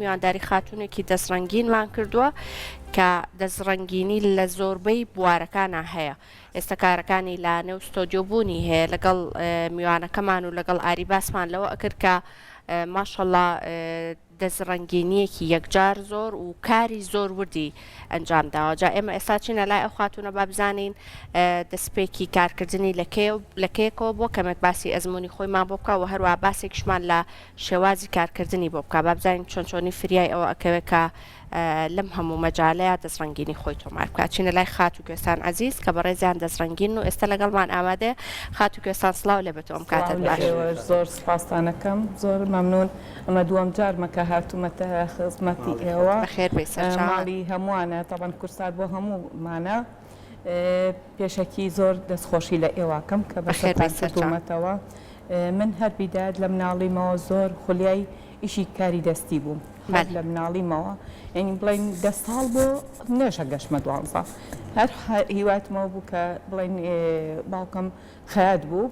میوانداری خاتوونێکی دەستڕەنگینمان کردووە کە دەستڕەنگینی لە زۆربەی بوارەکانا هەیە ئێستا کارەکانی لە نێو ستۆدیۆ بوونی هەیە لەگەڵ میوانەکەمان و لەگەڵ ئاری باسمان لەوە ئەکرد کە ماشەڵا دەستڕەنگینیەکی یەکجار زۆر و کاری زۆر وردی ئەنجام داوە جا ئێمە ئێستا چینە لای ئەو خاتوونە با بزانین دەستپێکی کارکردنی لە کێ لە کێکەوە بۆ کەمێک باسی ئەزمموی خۆیمان بۆ بکە و هەروە باسێکیشمان لە شێوازی کارکردنی بۆ بکا با بزانین چۆن چۆنی فریای ئەوە ئەکەوێ کە لەم هەموو مەجالەیا دەست ڕەنگینی خۆی تۆمار بکا چینە لای خاتوو کوێستان عەزیز کە بەڕێزیان دەست ڕەنگینن و ئێستا لەگەڵمان ئامادەیە خاتوو کوێستان سڵاو لێ بێت و ئەم سڵاو کاتەت لە باش. ئێوەش زۆر سوپاستان ئەکەم زۆر مەمنون ئەمە دووەم جارمە کە هاتوومەتە خزمەتی ماڵی ئێوە خۆتە. بەخێر بێی سەرچاوان. ماڵی هەمووانە تەبعەن کوردسات بۆ هەموومانە پێشەکی زۆر دەستخۆشی لە ئێوە ئەکەم کە بەخێر بێی بەسەرتان سەرچاوان. کردوومەتەوە من هەر بیدایەت لە مناڵیمەوە زۆر خولیای ئیشی کاری دەستی بووم هەر بەلێ. لە مناڵیمەوە یانی بڵێین دە ساڵ بۆ نێشە گەشتمە دوانزە هەر هیواتمەوە بوو کە بڵێین باوکم خەیات بوو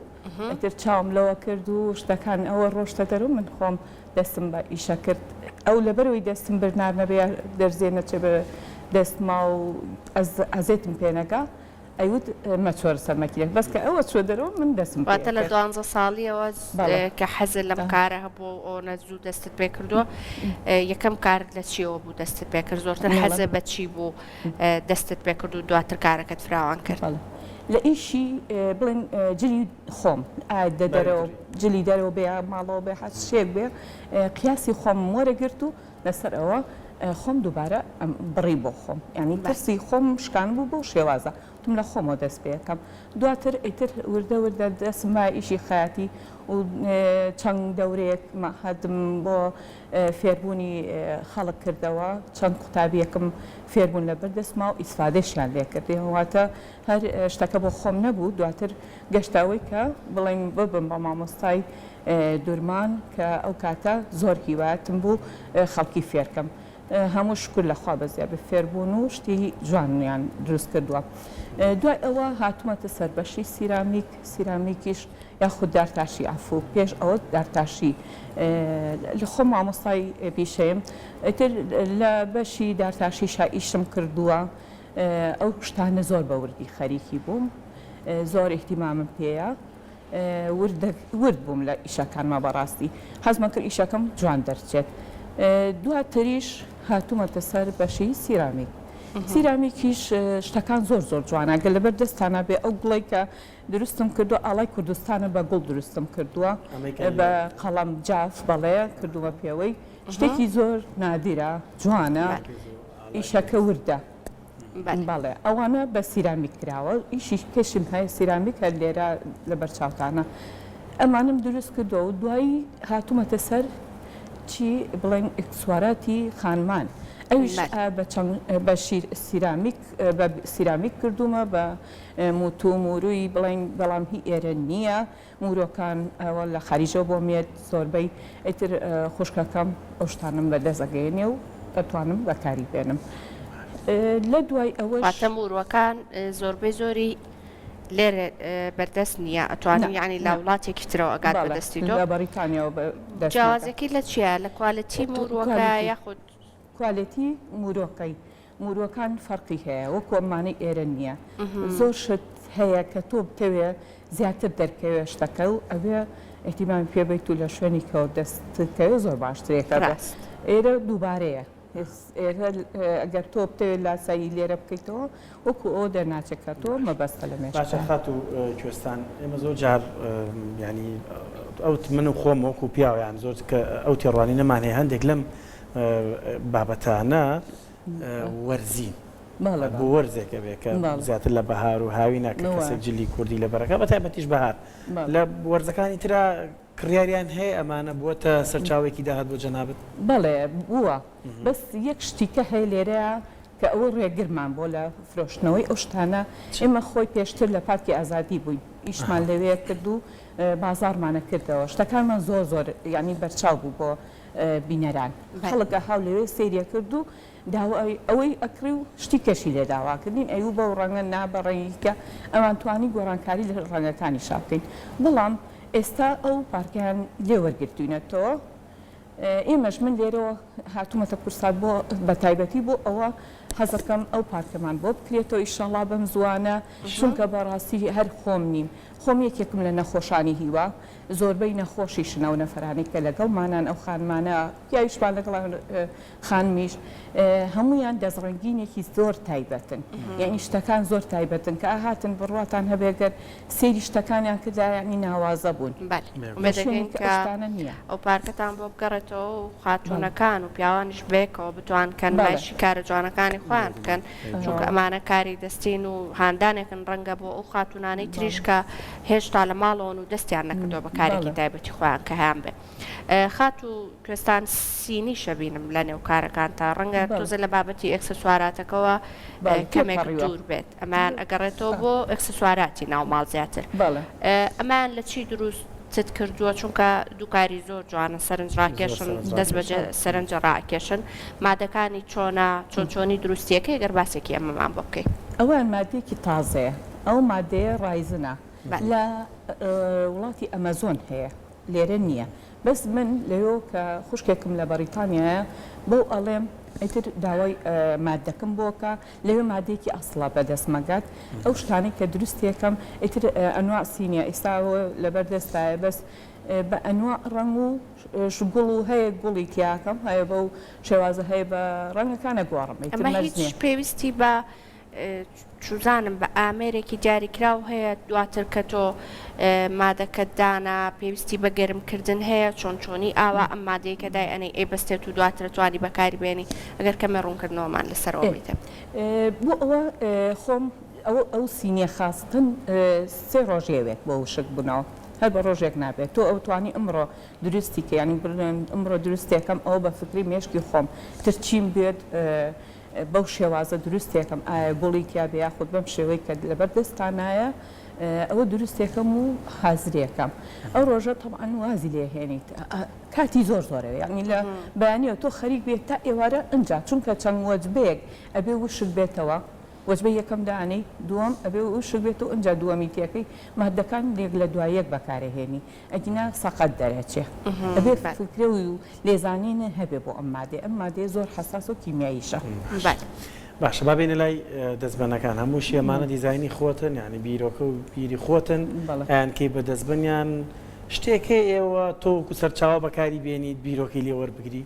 ئیتر چاوم لەوە کرد و شتەکان ئەوە ڕۆشتە دەر و من خۆم دەستم بە ئیشە کرد ئەو لەبەرەوەی دەستم برنار نەبێ یا دەرزیێ نەچێ بە دەستما و ئەزێتم پێ نەگا ئەیوت مەچۆرە سەر مەکینەکە بەس کە ئەوە چوە دەرەوە من دەستم پێ واتە لە کرد. دوانزە ساڵیەوە بەڵێ. کە حەزت لەم کارە هەبووە و ئەوەنە زوو دەستت پێ کردووە یەکەم کارت لە چیەوە بوو دەستت پێ کرد زۆرتر بەڵێ. حەزت بە چی بوو دەستت پێ کرد و دواتر کارەکەت فراوان کرد؟ بەڵێ لە ئیشی بڵێن جلی خۆم ئا دە دەرەوە جلی دەرەوە بێ یا ماڵەوە بێ هەر شتێک بێ قیاسی خۆمم وەرەگرت و لەسەر ئەوە خۆم دووبارە بڕی بۆ خۆم یانی ترسی خۆم شکاندبوو بەو شێوازە وتم لە خۆمەوە دەست پێ ئەکەم دواتر ئیتر وردە وردە دەستم بە ئیشی خەیاتی و چەند دەورەیەک مەعهەدم بۆ فێربوونی خەڵک کردەوە چەند قوتابیەکم فێربوون لەبەر دەستما و ئیسفادەشیان لێ کرد واتە هەر شتەکە بۆ خۆم نەبوو دواتر گەشتە ئەوەی کە بڵێم ببم بە مامۆستای دورمان کە ئەو کاتە زۆر هیوایەتم بوو خەڵکی فێرکەم هەموو شوکر لە خوا بەزیاد بێ فێربوون و شتی جوانیان دروست کردووە دوای ئەوە هاتوومەتە سەر بەشی سیرامیک سیرامیکیش یاخود دارتاشی عەفوو پێش ئەوە دارتاشی لە خۆم مامۆستای پیشەیم ئیتر لە بەشی دارتاشیشا ئیشم کردووە ئەو شتانە زۆر بە وردی خەریکی بووم زۆر ئیهتیمامم پێیە ورد بووم لە ئیشەکانما بەڕاستی حەزمە کرد ئیشەکەم جوان دەرچێت دواتریش هاتوومەتە سەر بەشی سیرامیک سیرامیکیش شتەکان زۆر زۆر جوانە گەر لەبەر دەستانە بێ ئەو گوڵی کە دروستم کردووە ئاڵای کوردستانە بە گوڵ دروستم کردووە بە قەڵەم جاف بەڵێ کردوومە پێوەی شتێکی زۆر نادیرە جوانە ئیشەکە وردە. بەڵێ ئەوانە بە سیرامیک کراوە ئیشی کەشم هەیە سیرامیک هەر لێرە لەبەر چاوتانە ئەمانم دروست کردووە و دوایی هاتوومەتە سەر چی بڵێن ئیکسواراتی خانمان ئەویش بە چەند بە شیر سیرامیک بە سیرامیک کردوومە بە موتو موروی بڵێن بەڵام هی ئێرە نییە مورۆکان ئەوە لە خاریجەوە بۆم یەت زۆربەی ئیتر خوشکەکەم ئەو شتانەم بە دەست ئەگەیەنێ و ئەتوانم بەکاری بێنم لە دوای ئەوەش. واتە موروەکان زۆربەی زۆری لێرە بەردەست نییە ئەتوانی یانی لە وڵاتێکی ترەوە ئەگات بە دەستی تۆ؟ لە بەڕیتانیاوە بە دەستم ئەگات. جیاوازیەکەی لە چییە؟ لە کوالێتی موروەکە یاخود؟ کوالێتی موروەکەی موروەکان فەرقی هەیە وەکو ئەمانەی ئێرە نییە زۆر شت هەیە کە تۆ بتەوێ زیاتر دەرکەوێ شتەکە و ئەوێ ئیهتیمامی پێ بەیت و لە شوێنیکەوە دەستت کەوێ زۆر باشترێکە ڕاست. ئێرە دووبارەیە ئێرە ئەگەر تۆ بتەوێت لاسایی لێرە بکەیتەوە وەکو ئەوە دەرناچێت کە تۆ مەبەستە لە باشە مێشکتا. خاتوو کوێستان ئێمە زۆر جار یانی ئەو من و خۆم وەکو پیاو یان زۆر کە ئەو تێڕوانینەمان هەیە هەندێک لەم بابەتانە وەرزین بۆ وەرزێک ئەبێ کە زیاتر لە بەهار و هاوینە کە کەسێک جلی کوردی لەبەرەکە بە تایبەتیش بەهار لە وەرزەکانی ترا کڕیاریان هەیە ئەمانە بووەتە سەرچاوەیەکی داهات بۆ جەنابت؟ بەڵێ بووە بەس یەک شتی کە هەیە لێرەیە کە ئەوە ڕێگرمان بۆ لە فرۆشتنەوەی ئەو شتانە ئێمە خۆی پێشتر لە پارکی ئازادی بووین ئیشمان لەوێ کرد و بازاڕمانە کردەوە شتەکانمان زۆر زۆر یانی بەرچاو بوو بۆ بینەران خەڵک ئەهاو لەوێ سەیری ئەکرد و داوای ئەوەی ئەکڕی و شتی کەشی لێ داوا کردین ئەیوو بەو ڕەنگە نا بە ڕەنگی کە ئەمان توانی گۆڕانکاری لە ڕەنگەکانیشا بکەین بەڵام ئێستا ئەو پارکەیان لێ وەرگرتوینەتەوە. ئێمەش من لێرەوە هاتوومەتە کوردسات بۆ بە تایبەتی بۆ ئەوە حەزەکەم ئەو پارکەمان بۆ بکرێتەوە ئیشەڵا بەم زووانە چونکە بەڕاستی هەر خۆم نیم خۆم یەکێکم لە نەخۆشانی هیوا زۆربەی نەخۆشیشن ئەو نەفەرانەی کە لەگەڵمانان ئەو خانمانە پیاویشمان لەگەڵ خانمیش هەموویان دەستڕەنگینێکی زۆر تایبەتن یعنی شتەکان زۆر تایبەتن کە ئاهاتن بڕواتان هەبێ گەر سەیری شتەکانیان کردا یعنی ناوازە بوون بەلێ لە ئومێد دەکەین شوێنێک کە کە ئەو شتانە نییە. ئەو پارکەتان بۆ بگەڕێتەوە و خاتوونەکان و پیاوانیش بەیەکەوە بتوان کە بەڵێ. نمایشی کارە جوانەکانی خۆیان بکەن چونکە ئەمانە کاری دەستین و هاندانێکن ڕەنگە بۆ ئەو خاتوونانەی تریش بەڵێ. کە هێشتا لە ماڵەوەن و دەستیان نەکردووە بە کارێکی بەڵێ. تایبەتی خۆیان کە هەیان بێ. خاتوو کوێستان سینیش ئەبینم لە نێو کارەکانتا ڕەنگە بەڵێ. تۆزێ لە بابەتی ئێکسسواراتەکەوە بەڵێ کەمێک تێپەڕیوە. دوور بێت ئەمەیان ئەگەڕێتەوە بۆ ئێکسسواراتی ناو ماڵ زیاتر بەڵێ. ئەمەیان لە چی دروستت کردووە چونکە دوو کاری زۆر جوانن سەرنج زۆر ڕاکێشن سەرنج دەست ڕاکێشن. بەجێ سەرنج ڕائەکێشن مادەکانی چۆنە چۆن چۆنی دروستیەکەی گەر باسێکی ئەمەمان بۆ بکەی. ئەوەیان مادەیەکی تازەیە ئەو مادەیە resin ە بەلێ. لە وڵاتی ئەمەزۆن هەیە لێرە نییە بەس من لەوێوە کە خوشکێکم لە بەڕیتانیایە بەو ئەڵێم ئیتر داوای مادەکەم بۆ کە لەوێ مادەیەکی ئەسڵە بەدەستمەگات ئەو شتانەی کە دروستێکەم ئیتر ئەنواع سینیە ئێستا لەبەر دەستایە بەس بە ئەنواع ڕەنگ و گوڵ و هەیە گوڵی تیاکەم هەیە بەو شێوازە هەیە بە ڕەنگەکانە گۆڕم ئیتر ئەمە مەرج هیچ نییە. پێویستی بە چوزانم بە ئامێرێکی دیاریکراو هەیە دواتر کە تۆ مادەکەت دانا پێویستی بە گەرم کردن هەیە چۆن چۆنی ئاوا ئەم مادەی کە دای ئەنێی ئەیبەستێت و دواتر توانی بەکاری بێنی ئەگەر کەمێ ڕوونکردنەوەمان لەسەرەوە بیتە. بۆ ئەوە خۆم ئەوە ئەو سینیە خاستن سێ ڕۆژ ئەوێت بۆ وشک بوونەوە هەر بە ڕۆژێک نابێت تۆ ئەو توانی ئمڕۆ دروستی کە یانی بڵێن ئمڕۆ دروستێکەم ئەوە بە فکری مێشکی خۆم تر چیم بێت بەو شێوازە دروستێکەم ئایا گوڵی تیا بێ یاخود بەم شێوەی کە لەبەر دەستانایە ئەوە دروستێکەم و حازرێکەم ئەو ڕۆژە تەبعەن وازی لێ هێنیت کاتی زۆر زۆرەوە یعنی لە بەیانیەوە تۆ خەریک بێت تا ئێوارە ئەجا چونکە چەند وەجبەیەک ئەبێ وشک بێتەوە وەجبەی یەکەم دانەی دووەم ئەبێ وشک بێت و ئەجا دووەمی تێکەی مادەکان یەک لە دوای یەک بەکارەهێنی ئەگینا سەقەت دەرەچێ ئەبێ فکرە و لێزانینە هەبێ بۆ ئەم مادەیە ئەم مادەیە زۆر حەساس و کیمیاییشە. بەلێ. باشە با بێینە لای دەستبەنەکان هەمووشی ئەمانە دیزاینی خۆتن یانی بیرۆکە و بیری خۆتن ئەیان کەی بە دەستبەن یان شتێک هەیە ئێوە تۆ وەکو سەرچاوە بەکاری بێنیت بیرۆکەی لێ وەربگری؟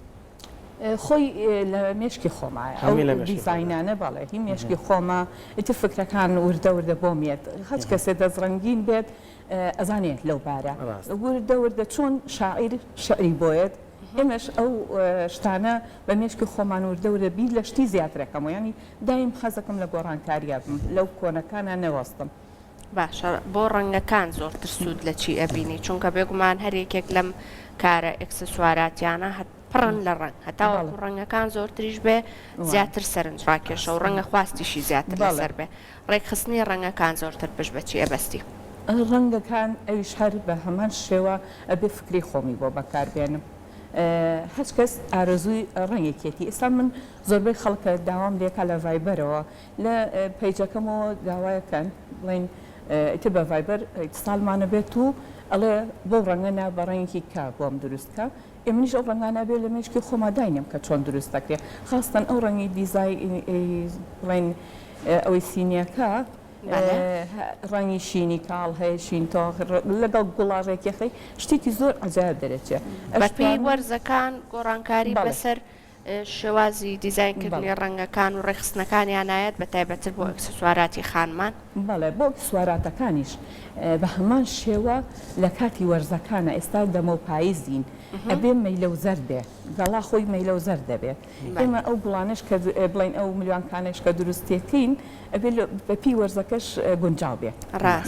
خۆی لە مێشکی خۆمایە ئەو دیزاینانە بەڵێ هی مێشکی خۆمە ئیتر فکرەکان وردە وردە بۆم یەت هەچ کەسێ دەستڕەنگین بێت ئەزانێ لەو بارە وردە وردە چۆن شاعیر شعری بۆیەت ئێمەش ئەو شتانە بە مێشکی خۆمان وردە وردە بیر لە شتی زیاترەکەمەوە یانی دایم حەزەکەم لە گۆڕانکاریا بم لەو کۆنەکانا نەوەستم. باشە بۆ ڕەنگەکان زۆرتر سوود لە چی ئەبینی چونکە بێگومان هەر یەکێک لەم کارە ئێکسسواراتیانە پڕن لە ڕەنگ هەتاوەکو ڕەنگەکان زۆرتریش بێ زیاتر سەرنج ڕاکێشە و ڕەنگە خواستیشی زیاتر لەسەر بێ ڕێکخستنی ڕەنگەکان زۆرتر پشت بە چی ئەبەستی؟ ڕەنگەکان ئەویش هەر بە هەمان شێوە ئەبێ فکری خۆمی بۆ بەکار بێنم هەچ کەس ئارەزووی ڕەنگێکیەتی ئێستا من زۆربەی خەڵکە داوام لێکا لە ڤایبەرەوە لە پەیجەکەمەوە داوایەکەن بڵێن ئیتر بە ڤایبەر ئیتساڵمانە بێت و ئەڵێ بەو ڕەنگە نا بە ڕەنگێکی کە بۆم دروست کە ئێ منیش ئەو ڕەنگانە بێ لە مێشکی خۆما داینێم کە چۆن دروست دەکرێ خاستەن ئەو ڕەنگی دیزای بڵێن ئەوەی سینیەکە ڕەنگی شینی کاڵ هەیە شین تۆخ لەگەڵ گوڵا ڕێکێخەی شتێکی زۆر عەجایب دەرەچێ بەپێی وەرزەکان گۆڕانکاری بەسەر شێوازی دیزاینکردنی ڕەنگەکان و ڕێکخستنەکانیان نایەت بە تایبەتتر بۆ ئەکسسواراتی خانمان؟ بەڵێ بۆ ئەکسسواراتەکانیش بە هەمان شێوە لە کاتی وەرزەکانە ئێستا دەمەو پایزین ئەبێ مەیلەو زەرد بێ گەڵا خۆی مەیلەو زەرد دەبێت ئێمە ئەو گوڵانەش کە بڵێین ئەو ملوانکانەش کە دروستێکەین ئەبێ بە پێی وەرزەکەش گونجاو بێ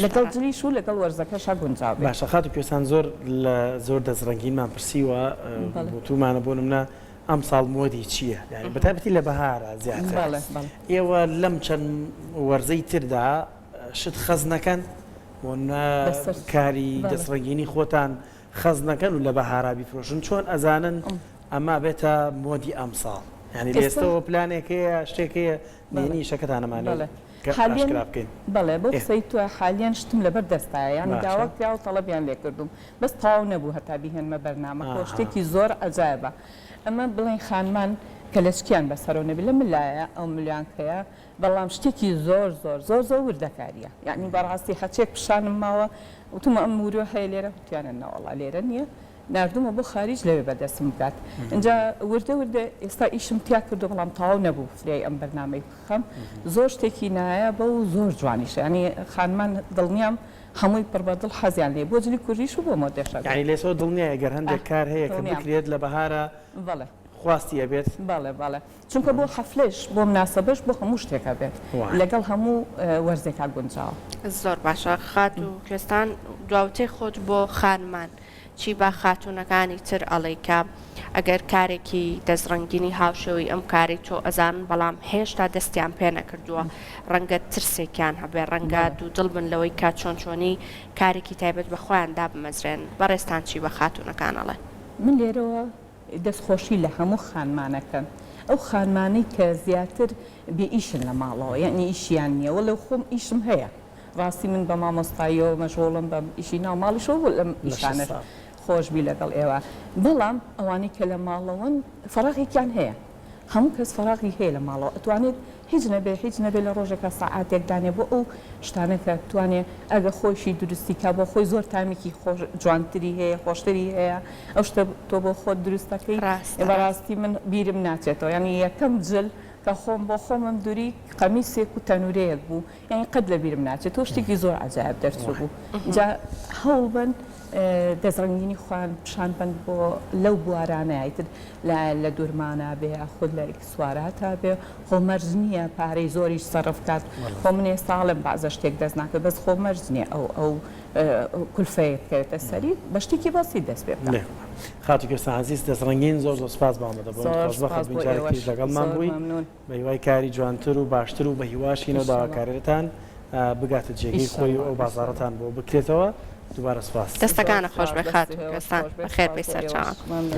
لەگەڵ جلیش و لەگەڵ وەرزەکەشا گونجاو بێ. باشە خاتوو کوێستان زۆر لە زۆر دەستڕەنگینمان پرسیوە وتومانە بۆ نمونە ئەمساڵ مۆدی چییە؟ یانی بەتایبەتی لە بەهارا زیاتر. ئێوە لەم چەند وەرزەی تردا شت خەز نەکەن؟ بۆ نمونە کاری دەستڕەنگینی خۆتان خەز نەکەن و لە بەهارا بیفرۆشن؟ چۆن ئەزانن ئەمە ئەبێتە مۆدی ئەمساڵ؟ یانی لە ئێستەوە پلانێک هەیە شتێک هەیە نهێنی ئیشەکەتان ئەمانەوێت بەڵێ کە حالیەن ئاشکرا بکەین. بەڵێ بۆ ئێ. قسەی تۆ حالیەن شتم لەبەر دەستایە یانی باشە. داوا کرا و تەڵەبیان لێ کردووم بەس تەواو نەبوو هەتا بیهێنمە بەرنامەکەوە ئاها. شتێکی زۆر عەجایبە ئەمە بڵێن خانمان کەلەچکیان بەسەرەوە نەبێ لە ملایە ئەو ملیانکەیە بەڵام شتێکی زۆر زۆر زۆر زۆر وردەکاریە یانی بەڕاستی هەرچێک پیشانم ماوە وتومە ئەم ورۆ هەیە لێرە وتیانە نەوەڵا لێرە نییە ناردومە بۆ خاریج لەوێ بەدەستم بگات ئینجا وردە وردە ئێستا ئیشم تیا کردو بەڵام تەواو نەبوو فریای ئەم بەرنامەی بخەم زۆر شتێکی نایابە و زۆر جوانیشە یانی خانمان دڵنیام هەمووی پڕ بە دڵ حەزیان لێیە بۆ جلی کوردیش و بۆ مۆدێشە گوڵ. یانی لێسەوە دڵنیای گەر هەندێک کار هەیە کە دڵنیام. بکرێت لە بەهارا بەڵێ. خواستی ئەبێت؟ بەڵێ بەڵێ چونکە بۆ حەفلەش بۆ مناسەبەش بۆ هەموو شتێک ئەبێت لەگەڵ هەموو وەرزێکا گونجاوە. زۆر باشە خاتوو کوێستان دواوتەی خۆت بۆ خانمان چی بە خاتوونەکانی تر ئەڵێی کە ئەگەر کارێکی دەستڕەنگینی هاوشێوەی ئەم کارەی تۆ ئەزانن بەڵام هێشتا دەستیان پێ نەکردووە ڕەنگە ترسێکیان هەبێ ڕەنگە دوودڵ بن لەوەی کە چۆن چۆنی کارێکی تایبەت بە خۆیان دابمەزرێنن بەڕێزتان چی بە خاتوونەکان ئەڵێن؟ من لێرەوە دەست خۆشی لە هەموو خانمانەکەم ئەو خانمانەی کە زیاتر بێ ئیشن لە ماڵەوە یەعنی ئیشیان نیە وەلەو خۆم ئیشم هەیە ڕاستی من بە مامۆستاییەوە مەشغوڵم بە ئیشی ناو ماڵیشەوە و لەم ئیشانەش خۆش بی لەگەڵ ئێوە بەڵام ئەوانەی کە لە ماڵەوەن فەراغێکیان هەیە هەموو کەس فەراغی هەیە لە ماڵەوە ئەتوانێت هیچ نەبێ هیچ نەبێ لە ڕۆژێکا سەعاتێک دانێ بۆ ئەو شتانە کە توانێ ئەگە خۆیشی دروستی کا بۆ خۆی زۆر تامێکی خۆش جوانتری هەیە خۆشتری هەیە ئەو شتە تۆ بۆ خۆت دروست دەکەی ڕاستە. بەڕاستی من بیرم ناچێتەوە یانی یەکەم جل کە خۆم بۆ خۆمم دوری قەمیسێک و تەنورەیەک بوو یانی قەت لە بیرم ناچێتەوە شتێکی زۆر عەجایب دەرچووبوو جا هەوڵ بەن دەستڕەنگینی خۆیان پیشان بەن بۆ لەو بوارانە ئیتر لە لە دورمانا بێ یاخود لە ئیکسواراتا بێ خۆ مەرج نییە پارەی زۆریش سەرف کات خۆ من ئێستا ئەڵێم بەعزە شتێک دەست ناکەوێت بەس خۆ مەرج نییە ئەو ئەو کولفەیە بکەوێتە سەری بە شتێکی بەسیت دەست پێ بکە. خاتوو کوێستان عەزیز دەستڕەنگین زۆر زۆر سپاس بۆ ئامادەبوونت زۆر خۆشبەخت سپاس بین بۆ جارێکی ئێوەش تریش لەگەڵمان زۆر بووی مەمنوون. بە هیوای کاری جوانتر و باشتر و بە هیواشین ئەو ئیشەڵا. داواکاریەتان بگاتە جێگەی خۆی و ئیشەڵا ئەو ئیشەڵا. بازاڕەتان بۆ بکرێتەوە دووبارە سوپاس. زۆر دەستەکانت خۆش سپاس بێ دەستی خاتوو ئێوەش کوێستان خۆش بێ بەخێر سپاس بێی بۆ ئێوەش سەرچاوان. مەمنوون.